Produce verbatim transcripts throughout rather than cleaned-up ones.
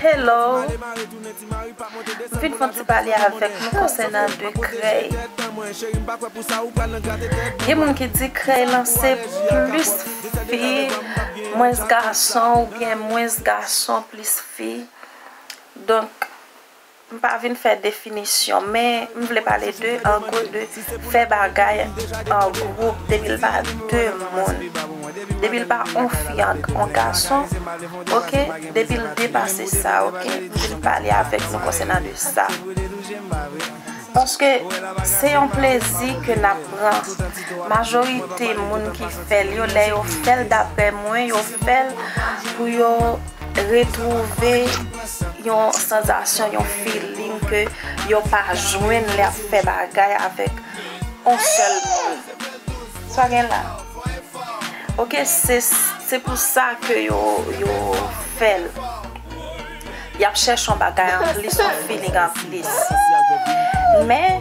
Hello. M vin fè yon ti pale avèk nou konsènan de krèy. Gen moun ki di krèy lan se plis fi, mwens gason, oubyen mwens gason, plis fi. Donk, m pa vin fè definisyon, men m vle pale de, an gwo, de fè bagay an gwoup, depi l pa de moun. Depi l pa on fi ak on gason, oke? Depi l depase sa, oke? M vin pale avèk nou konsènan de sa. Paske se yon plezi ke n ap pran. Majorite moun ki fè l yo, lè yo fè l, daprè mwen, yo fè l pou yo retwouve yon sansasyon, yon feeling ke yo pa jwenn lè y ap fè bagay avèk yon sèl moun. Sa gen la. Oke, se, se pou sa ke yo, yo fè l. Y ap chèche yon bagay anplis, yon feeling anplis. Men,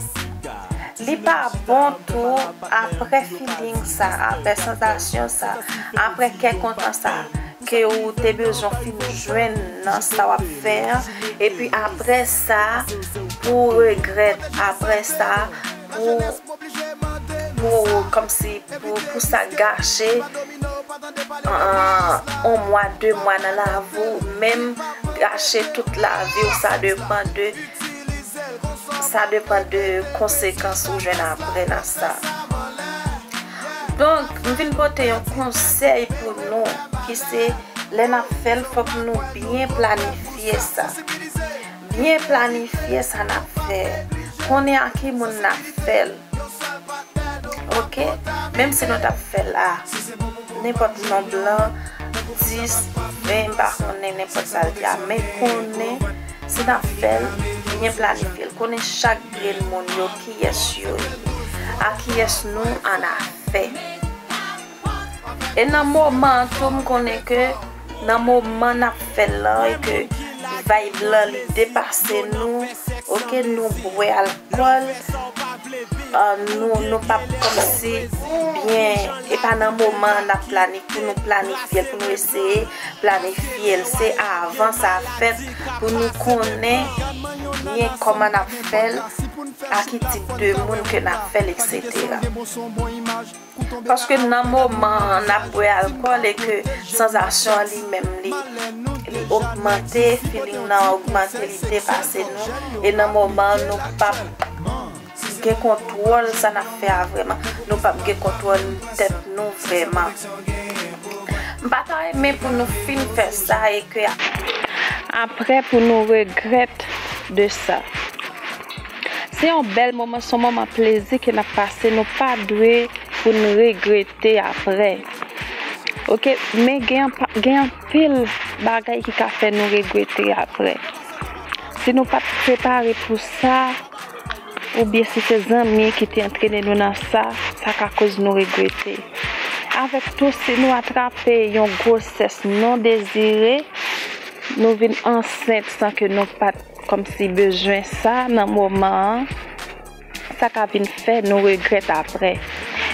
li pa bon tou, apre feeling sa, apre sansasyon sa, apre kè kontan sa, ke ou te bezwen fin jwenn nan sa w ap fè an, epi apre sa, pou w regrèt, apre sa, pou, pou, kòmsi, pou, pou sa gache, an, on mwa, de mwa nan lavi w, menm gache tout lavi w, sa depann de, sa depann de konsekans ou jwenn apre nan sa. Donk, m vin pote yon konsèy pou nou, ki se, lè n ap fè l, fòk nou byen planifye sa. Byen planifye sa n ap fè. Konnen a ki moun n ap fè l. Oke? Menm si nou t ap fè l a nenpòt nonb lan, dis, ven, m pa konnen nenpòt sa l ye a, men konnen si n ap fè l, byen planifye l. Konnen chak grenn moun yo, kiyès yo ye, a kiyès nou an afè. E nan moman an tou, m konnen ke nan moman n ap fè l lan e ke vibe lan li depase nou, oke, nou bwè alkòl, ah, nou, nou p ap kòmsi byen, e pa nan moman an n ap plani-, pou nou planifye l, pou nou eseye planifye l. Se avan sa ap fèt pou nou konnen byen kòman n ap fè l, a ki tip de moun ke n ap fè l, etsetera. Paske nan moman an n ap bwè alkòl e ke sansasyon an li menm li, li ogmante, feeling nan ogmante, li depase nou, e nan moman an nou p ap gen kontwòl sa n ap fè a vrèman, nou p ap gen kontwòl tèt nou vrèman. M pa ta renmen pou nou fin fè sa e ke apre pou nou regrèt de sa. Se yon bèl moman, se yon moman plezi ke n ap pase, nou pa dwe pou n regrete apre. Oke, men gen anpa-, gen anpil bagay ki ka fè nou regrete apre. Si nou pa t prepare pou sa, oubyen si se zanmi ki te antrene nou nan sa, sa ka koz nou regrete. Avèk tou, si nou atrape yon gwosès non dezire, nou vin ansent san ke nou pa t kòmsi bezwen sa nan moman an, sa ka vin fè nou regrèt apre.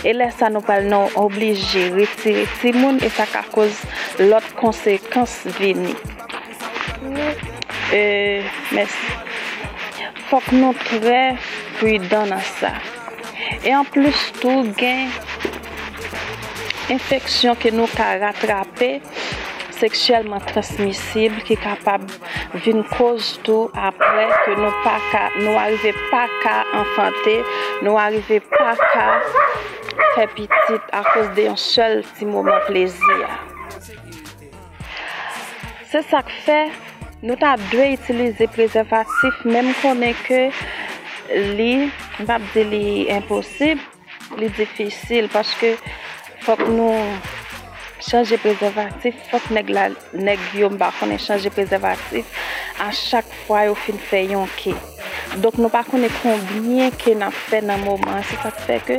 E lè sa nou pral nan oblije retire timoun e sa ka koz lòt konsekans vini. E, mèsi. Fòk nou trè pridan nan sa. E anplis tou, gen enfeksyon ke nou ka ratrape seksyèlman transmisib ki kapab vin koz tou apre ke nou pa ka, nou arive pa ka anfante, nou arive pa ka fè pitit akoz de yon sèl ti moman plezi a. Se sa k fè nou ta dwe itilize prezèvatif, men m konnen ke li, m p ap di li enposib, li difisil, paske fòk nou chanje prezèvatif, fòk nèg la, nèg yo, m pa konnen, chanje prezèvatif a chak fwa yo fin fè yon ke. Donk, nou pa konnen konbyen ke n ap fè nan moman an. Se sa k fè ke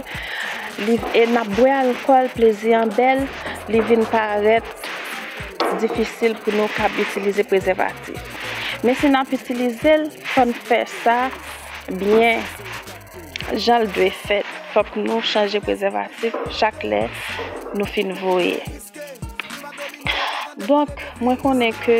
li, e n ap bwè alkòl, plezi an bèl, li vin parèt difisil pou nou kab itilize prezèvatif. Men si n ap itilize l, fò n fè sa byen, jan l dwe fèt. Fòk nou chanje prezèvatif chak lè nou fin voye. Donk, mwen konnen ke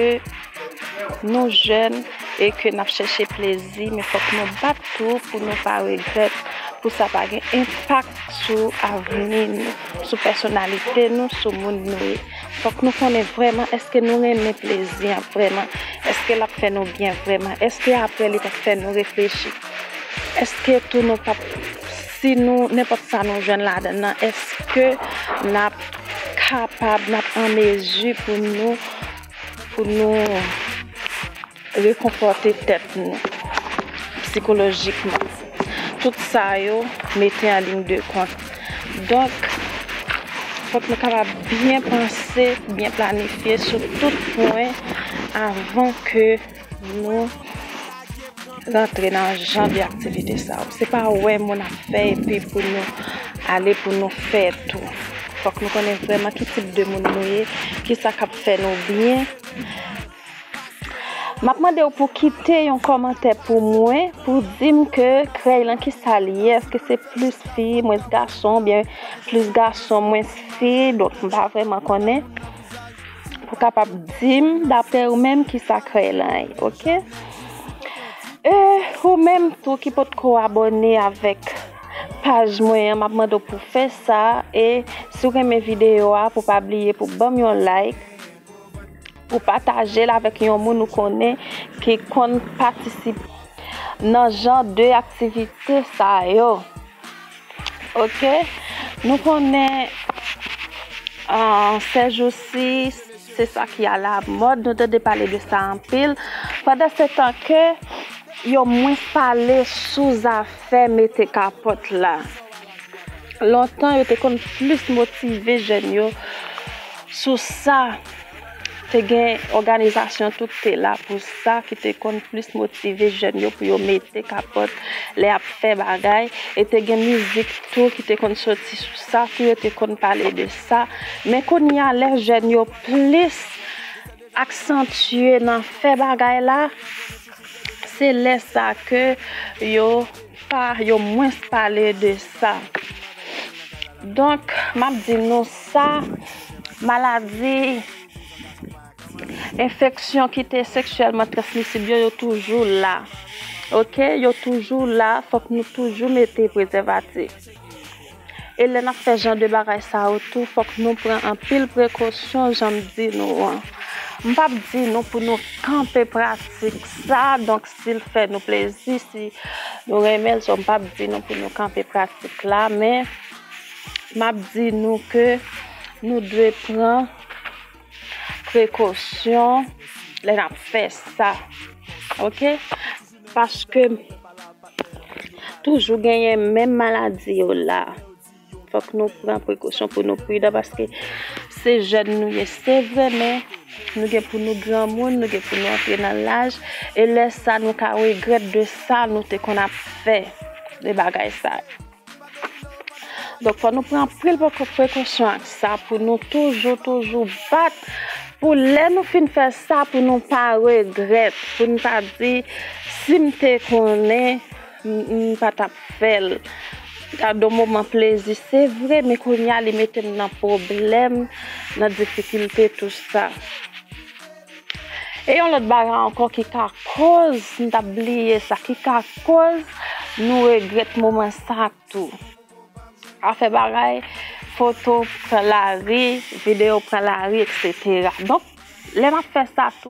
Nou jèn e ke n ap chèche plezi, men fòk nou bat tou pou nou pa regrèt, pou sa pa gen enpak sou avni nou, sou pèsonalite nou, sou moun nou ye. Fòk nou konnen vrèman èske nou renmen plezi an vrèman, èske l ap fè nou byen vrèman, èske apre li p ap fè nou reflechi, èske tou nou p ap, si nou, nenpòt sa nou jwenn ladan l nan, èske n ap kapab, n ap an mezi pou nou, pou nou rekonfòte tèt nou sikolojikman. Tout sa yo mete an liy de kont. Donk, fòk nou kapab byen panse, byen planifye sou tout pwen avan ke nou rantre nan jan de aktivite sa yo. Se pa wè moun ap fè epi pou nou ale pou nou fè tou. Fòk nou konnen vrèman ki tip de moun nou ye, ki sa k ap fè nou byen. M ap mande w pou kite yon kòmantè pou mwen, pou di m ke krèy lan ki sa l ye, èske se plis fi, mwens gason, oubyen plis gason, mwens fi, donk m pa vrèman konnen. Pou kapab di m, daprè ou menm, ki sa krèy lan ye, oke? E ou menm tou ki potko abòne avèk paj mwen an, m ap mande w pou fè sa. E si w renmen videyo a, pou pa bliye pou ban m yon like, pou pataje l avèk yon moun ou konnen ki konn patisipe nan jan de aktivite sa yo. Oke? Nou konnen, ah, sèjousi, se sa ki alamòd, nou tande pale de sa anpil. Pandansetan ke yo mwens pale sou zafè mete kapòt la. Lontan, yo te konn plis motive jèn yo sou sa. Te gen òganizasyon tou ki te la pou sa, ki te konn plis motive jèn yo pou yo mete kapòt lè y ap fè bagay. E te gen mizik tou ki te konn soti sou sa, tou yo te konn pale de sa. Men kounye a, lè jèn yo plis aksantye nan fè bagay la, se lè sa ke yo pa, yo mwens pale de sa. Donk, m ap di nou sa, maladi, enfeksyon ki te seksyèlman transmisib yo, yo toujou la. Oke? Yo toujou la, fòk nou toujou mete prezèvatif. E lè n ap fè jan de bagay sa yo tou, fòk nou pran anpil prekosyon, jan m di nou an. M p ap di nou pou nou kanpe pratik sa, donk si l fè nou plezi, si nou renmen l, so m p ap di nou pou nou kanpe pratik la, men m ap di nou ke nou dwe pran prekosyon lè n ap fè sa. Oke? Paske toujou genyen menm maladi yo la. Fòk nou pran prekosyon pou nou pridan, paske se jèn nou ye, se vre, men nou gen pou nou granmoun, nou gen pou nou antre nan laj, e lè sa nou ka regrèt de sa nou te konn ap fè, de bagay sa yo. Donk, fò nou pran anpil poko-, prekosyon ak sa pou nou toujou, toujou bat pou lè nou fin fè sa, pou nou pa regrèt, pou n pa di, "Si m te konnen, m, m pa t ap fè l." Gade yon moman plezi, se vre, men kounye a, li mete m nan pwoblèm, nan difikilte, tou sa. E yon lòt bagay ankò ki ka koz, m t ap bliye sa, ki ka koz nou regrèt moman sa tou. Afè bagay, foto pran lari, videyo pran lari, etsetera. Donk, lè n ap fè sa tou,